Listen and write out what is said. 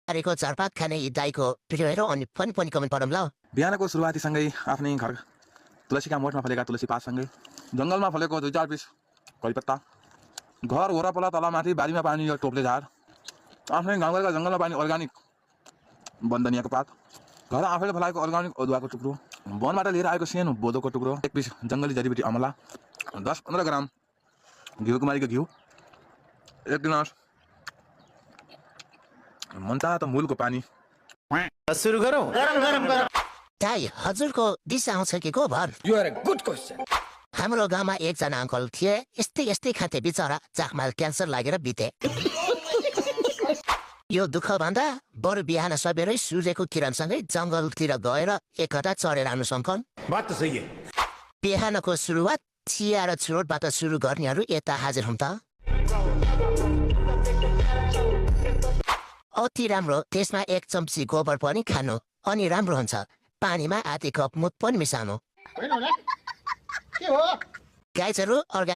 अरेको चारपात खाने यी दाइको भिडियो हेरौँ अनि पनि कमेन्ट पढौँ ल। बिहानको सुरुवातीसँगै आफ्नै घर तुलसीका मोठमा फलेका तुलसी पातसँगै जङ्गलमा फलेको 2-4 पिस कडिपत्ता, घर वरपल्ला तलमाथि बारीमा पानी यो टोप्ले झार, आफ्नै गाउँघरका जङ्गलमा पानी अर्ग्यानिक वन्दनियाको पात, घर आफैले फलाएको अर्ग्यानिक अदुवाको टुक्रो, वनबाट लिएर आएको सानो बोदोको टुक्रो, 1 पिस जङ्गली जडीबुटी अमला, 10-15 ग्राम घिउकुमारीको घिउ, 1 गिलास मनतातो मूलको पानी। सुरु गरौँ। दाइ हजुरको दिस आउँछ कि को भर? You are a good question. हाम्रो गाउँमा एकजना अङ्कल थिए, यस्तै खाथे बिचरा चाखमा क्यान्सर लागेर बिते। यो दुःख भन्दा बरु बिहान सबेरै सूर्यको किरणसँगै जङ्गलतिर गएर एकहटा चढेर आउनु सम्भव। बात त सही है। बिहानको सुरुवात चिया र चुरोटबाट सुरु गर्नेहरू यता हाजिर हुन् त। अति राम्रो, त्यसमा 1 चम्ची गोबर पनि खानु अनि राम्रो हुन्छ। पानीमा आधी कप मुत पनि मिसाउनु। गाइजहरू